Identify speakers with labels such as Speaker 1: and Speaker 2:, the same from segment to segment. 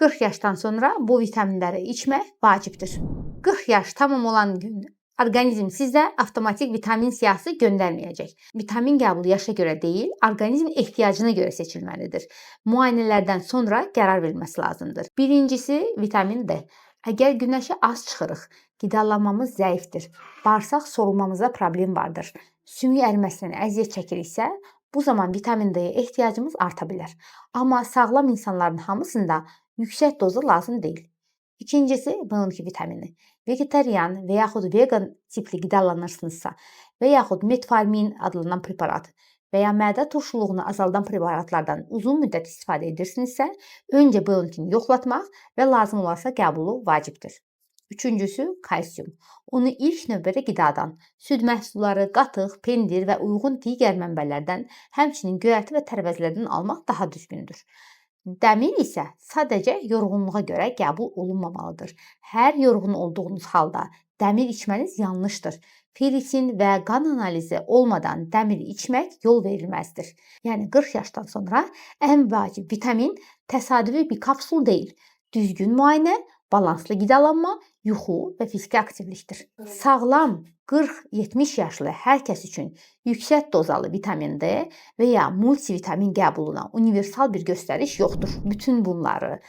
Speaker 1: 40 yaşdan sonra bu vitaminləri içmək vacibdir. 40 yaş tamam olan gün orqanizm sizə avtomatik vitamin siyahısı göndərməyəcək. Vitamin qəbulu yaşa görə deyil, orqanizmin ehtiyacına görə seçilməlidir. Müayinələrdən sonra qərar verilməsi lazımdır. Birincisi vitamin D. Əgər günəşə az çıxırıq, qidalanmamız zəifdir, bağırsaq sorulmamızda problem vardır, sümük əriməsindən əziyyət çəkiriksə, bu zaman vitamin D-yə ehtiyacımız arta bilər. Amma sağlam insanların hamısında yüksək doza lazım deyil. İkincisi B12 vitamini. Vegetarian və yaxud vegan tipli qidalanırsınızsa və yaxud metformin adlanan preparat və ya mədə turşuluğunu azaldan preparatlardan uzun müddət istifadə edirsinizsə, öncə B12-ni yoxlatmaq və lazım olarsa qəbulu vacibdir. Üçüncüsü kalsium. Onu ilk növbədə qidadan, süd məhsulları, qatıq, pendir və uyğun digər mənbələrdən, həmçinin göyərti və tərəvəzlərdən almaq daha düzgündür. Dəmir isə sadəcə yorğunluğa görə qəbul olunmamalıdır. Hər yorğun olduğunuz halda dəmir içməniz yanlışdır. Ferritin və qan analizi olmadan dəmir içmək yol verilməzdir. Yəni 40 yaşdan sonra ən vacib vitamin təsadüfi bir kapsul deyil. Düzgün müayinə, balanslı qidalanma, yuxu və fiziki aktivlikdir. Sağlam 40-70 yaşlı hər kəs üçün yüksək dozalı vitamin D və ya multivitamin qəbuluna universal bir göstəriş yoxdur. Bütün bunları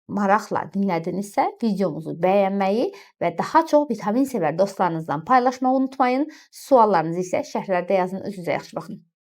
Speaker 1: maraqla dinlədinizsə, videomuzu bəyənməyi və daha çox vitamin sevər dostlarınızla paylaşmağı unutmayın. Suallarınızı isə şərhlərdə yazın. Özünüzə yaxşı baxın.